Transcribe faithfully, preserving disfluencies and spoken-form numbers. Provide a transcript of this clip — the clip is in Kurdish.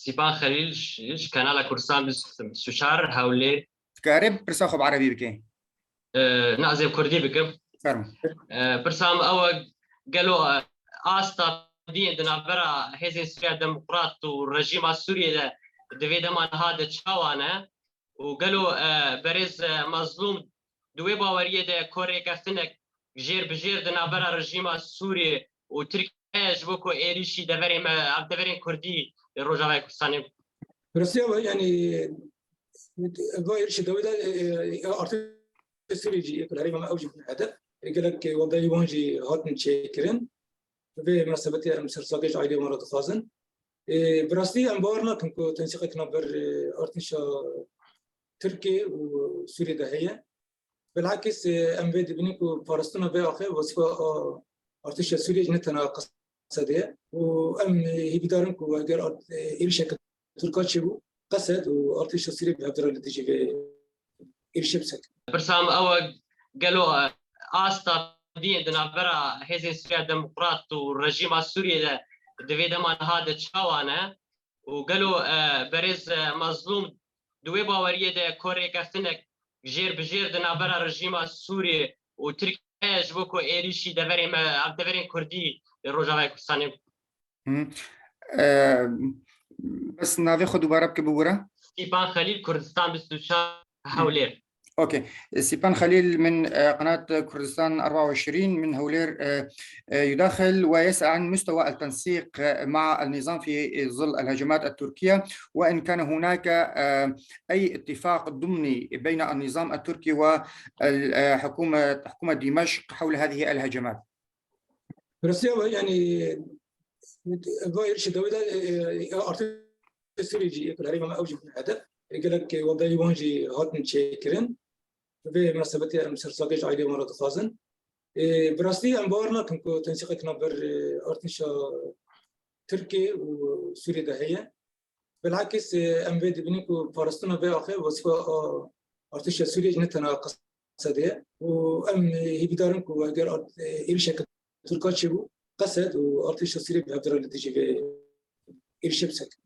Sîpan Xelîl ji, ji kanala Kurdistan bîst û çar Hewlêr. Dikarî pirsa xwe bi erebî bikî? E, na, ez ê bi kurdî bikim. Fermo. E, pirsa min ew e, gelo, e, asta diyên di navbera Hêzên Sûriya Demokrat û rejîma Sûriyê de di vê dema niha de çawa ne? Û gelo, e, berêz, e, Mazlûm di wê baweriyê de ku rêkeftinek jêr bi jêr di navbera rejîma Sûriyê û Tirkiyê ji bo ku êrîşî deverê me, ev deverên Kurdî li Rojavayê Kurdistanê. Rasiya ve, yanî, va êrîşî dawî de, e, e, artêşa Sûriyê jî yek li herêma me ew jî bûne hedef. E, gelek, e, wendayî wan jî hatin çêkirin. Bi vê minasebetê em sersakê ji aîlê wan re dixwazin. E, bi rastî em bawer nakin ku tensîqek navber, e, artêşa Tirkê û Sûriyê de heye. Bilakis, e, em vê dibînin ku parastina vê axê wezîfa, a, artêşa Sûriyê jî ne tenha Qesedê ye. Û em, e, hêvîdar in ku eger art-, e, êrîşeke Tirka çêbû, Qesed û artêşa Sûriyê bi hev re li dijî vê êrîşê bi ser ketin. Pirsa min ew e, gelo, e, asta diyên di navbera Hêzên Sûriya Demokrat û rejîma Sûriyê de di vê dema niha de çawa ne? Û gelo, e, berêz, e, Mazlûm di wê baweriyê de ku rêkeftinek jêr bi jêr di navbera rejîma Sûriyê û Tirkiyê ji bo ku êrîşî deverê me, ev deverên Kurdî li Rojavayê Kurdistanê. Hı. E, bes navê xwe dubare bike bibûre. Sîpan Xelîl, Kurdistan bîst û çar, Hewlêr. أوكي. سيبان خليل من، آه، قناة كردستان أربعة وعشرين من هولير، آه، آه، يداخل ويسأل عن مستوى التنسيق، آه، مع النظام في ظل الهجمات التركية، وإن كان هناك، آه، أي اتفاق ضمني بين النظام التركي والحكومة، حكومة دمشق حول هذه الهجمات. Rasiya ve, yanî, va êrîşî dawî de, e, e, artêşa Sûriyê jî yek li herêma me ew jî bûne hedef. E, gelek, e, wendayî wan jî hatin çêkirin. Bi vê minasebetê em sersakê ji aîlê wan re dixwazin. E, bi rastî em bawer nakin ku tensîqek navber, e, artêşa Tirkê û Sûriyê de heye. Bilakis, e, em vê dibînin ku parastina vê axê wezîfa, a, artêşa Sûriyê jî ne tenha Qesedê ye. Û em, e, hêvîdar in ku eger art-, e, êrîşeke Tirka çêbû, Qesed û artêşa Sûriyê bi hev re li dijî vê êrîşê bi ser ketin.